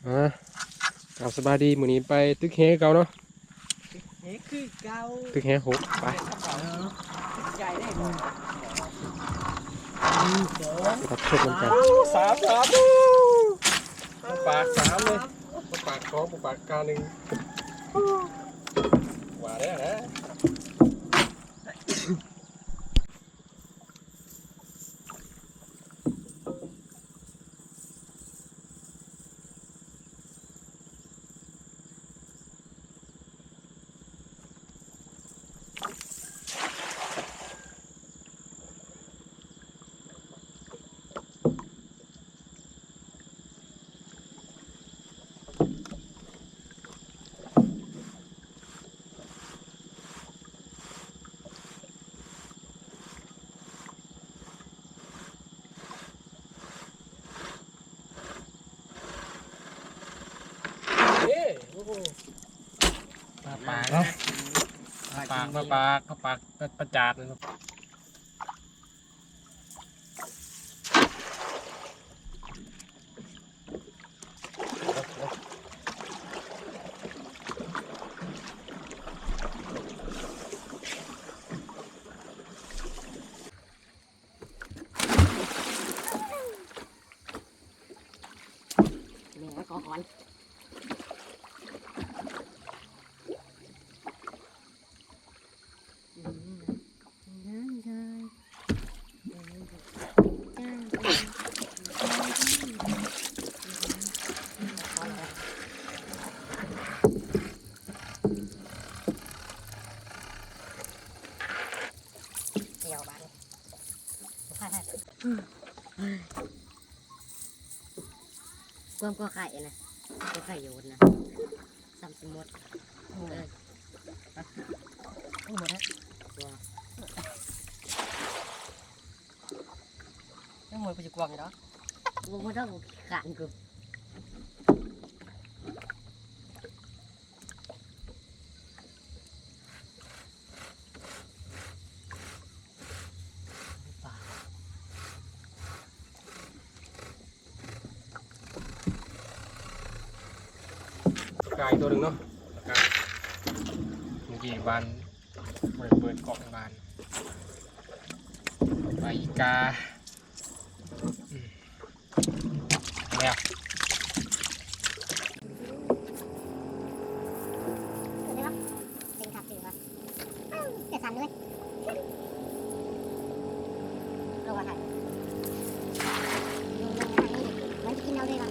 ອ່າ ເອົາ ສະບາຍດີ ມື້ນີ້ໄປຕຶກແຫຄືເກົ່າເນາະ ແຫຄືເກົ່າ ຕຶກແຫຫົກ ໄປ ເອີ ໃຫຍ່ເດ້ ຮັບຊົມນຳກັນ ສາມ ສາມ ປາກສາມເລີຍ ປາກສອງ ປາກກາໜຶ່ງ ວ່າແລ້ວນະ. ເອີ ໂອ້ໂຫ ປາປາກເນາະ ປາປາກ ປາປາກ ປາປາກ ປາຈາກເລີຍເນາະ. ແມ່ຂໍຂອນ ກ່ຽວບາດນີ້ ຄວາມກໍໄຂ່ນະ ກໍໄຂ່ໂຍນນະ ຊ້ຳຊິໝົດ ເອີ ໝົດແລ້ວ ບໍ່ ຍັງໝົດ ກູຈະກວາງຢູ່ດອກ ບໍ່ ບໍ່ຕ້ອງຂານກູ. ກາອີກຕົວໜຶ່ງເນາະ ປາກາ ເມື່ອກີ້ບານ ບໍ່ໄດ້ເປີດກ້ອງບານ ປາອີກາ ອືມ ແລ້ວ ເປັນຄັກດີວ່າ ແຕ່ສັ່ນເລີຍ ລົງມາຖ່າຍ ລົງ ລົງມາຖ່າຍ ມັນຊິກິນເອົາເລີຍວ່າ.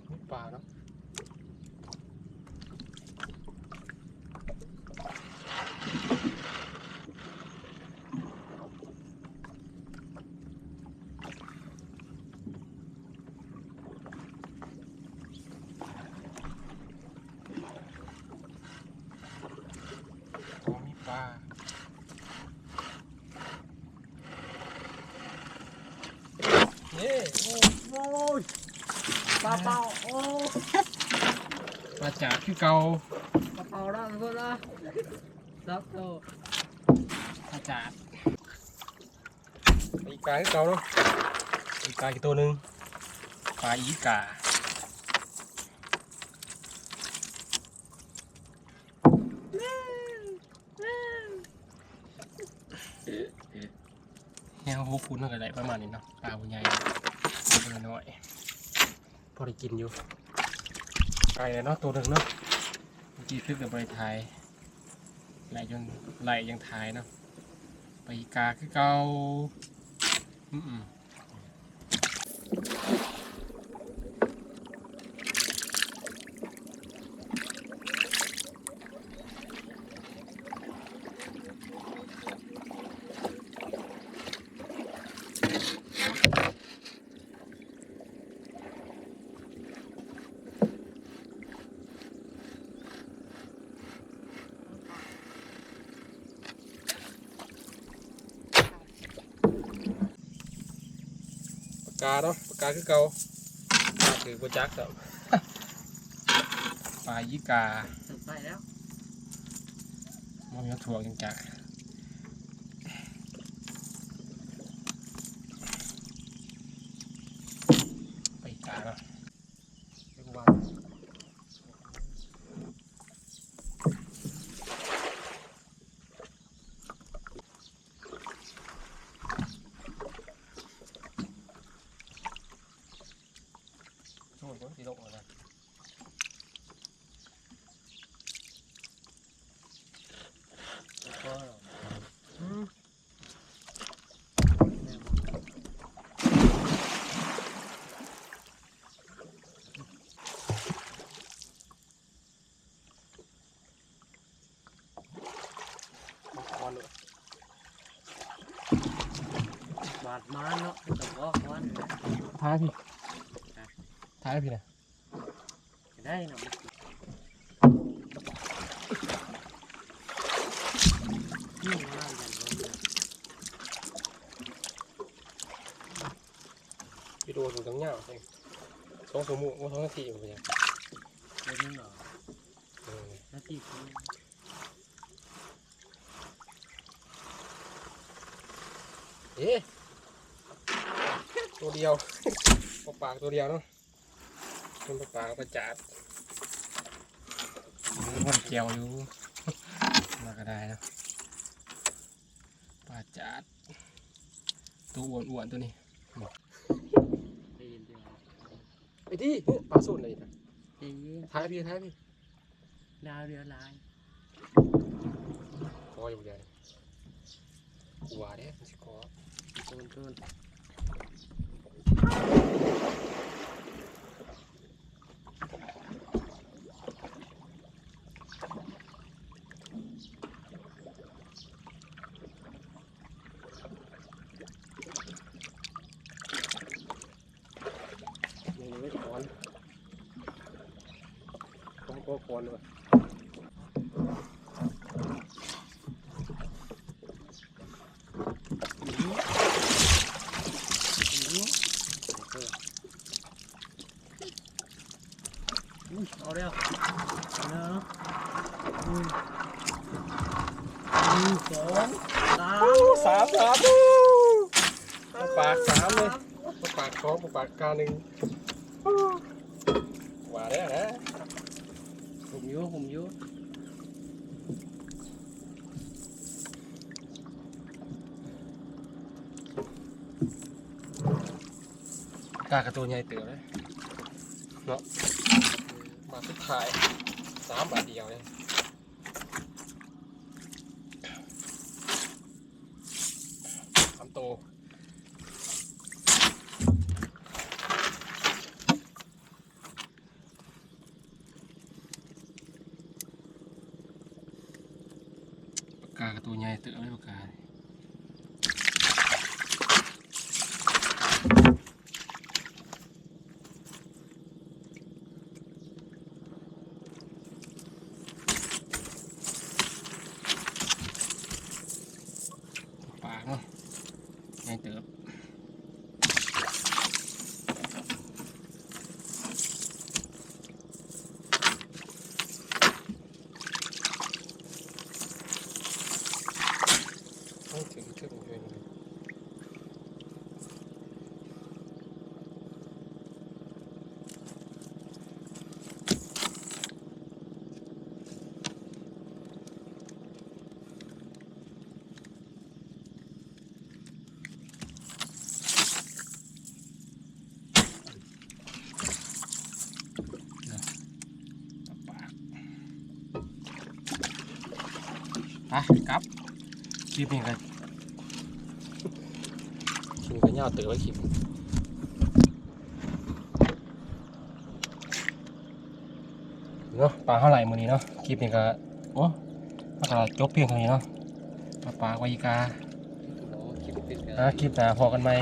ມີປາເນາະ ບໍ່ມີປາ. ເອີ ໂອ້ຍ ປາເປົ້າ ໂອ້ ປາຈາກຄືເກົ່າ ປາເປົ້າລະ ເບິ່ງລະ ສອງໂຕ ປາຈາກ ອີກາຄືເກົ່າເນາະ ອີກາອີກໂຕໜຶ່ງ ປາອີກາ. ເຮົາຫົກຄຸນເຮົາກໍໄດ້ປະມານນີ້ເນາະ ປາບໍ່ໃຫຍ່ ປານ້ອຍ ພໍໄດ້ກິນຢູ່. ໄກ່ແລ້ວເນາະ ໂຕໜຶ່ງເນາະ ເມື່ອກີ້ຄລິບກໍບໍ່ໄດ້ຖ່າຍ ໄລ່ຈົນ ໄລ່ຍັງຖ່າຍເນາະ ໄປກາຄືເກົ່າ. ອືມ. ປາກາເນາະ ປາກາຄືເກົ່າ ປາຖືກບໍ່ຈັກດອກ ປາອີກາ ໄປແລ້ວ ບໍ່ມີຖ່ວງຈັກ ໄປກາເນາະ. ບາດມາເນາະ ຕ້ອງບອກກ່ອນ ຖ່າຍພີ່ ຖ່າຍພີ່ນະ ກໍໄດ້ເນາະ ວິດີໂອຕ້ອງຍາວ ສອງຊົ່ວໂມງ ສອງນາທີ ບໍ່ເປັນຫຍັງ ເປັນຫຍັງເນາະ ເອີ ນາທີ ເອີ ໂຕດຽວ ບໍ່ປາກໂຕດຽວເນາະ ມັນບໍ່ປາກປາຈາດ ໂອ້ຍ ແຈ່ວຢູ່ ວ່າກໍໄດ້ເນາະ ປາຈາດ ໂຕອ້ວນໆ ໂຕນີ້ ໄປດີ ປາສູນໄດ້ນະ ຖ່າຍພີ່ ຖ່າຍພີ່ ດາວເຮືອລາຍ ຂໍຢູ່ເດີ ກູວ່າເດ້ ມັນຊິຂໍ ໂຕນ ໂຕນ ນີ້ ນີ້ ຄອນ ຕ້ອງເອົາຄອນເດີ ເອົາແລ້ວ ເອົາແລ້ວ ໜຶ່ງ ໜຶ່ງ ສອງ ສາມ ສາມ ສາມ ປາກສາມເລີຍ ປາກສອງ ປາກກາໜຶ່ງ ວ່າແລ້ວນະ ຫຸມຢູ່ ຫຸມຢູ່ ກາກະໂຕໃຫຍ່ເຕີບເດ້ເນາະ ບາດສຸດທ້າຍ ສາມບາດດຽວເດ້ ສາມໂຕ ປາກາກະໂຕໃຫຍ່ເຕີບເດ້ ປາກາ ປາກເນາະ ໃຫຍ່ເຕີບ. ເ อ่ะ กลับ คลิปนี้ก็ คลิปนี้ก็ยาวเติบแล้ว คลิปเนาะ ปลาเฮาหลายมื้อนี้เนาะ คลิปนี้ก็ โอ้ เฮาก็จบเพียงเท่านี้เนาะ มาฝากไว้อีกา คลิปหน้าพ้อกันใหม่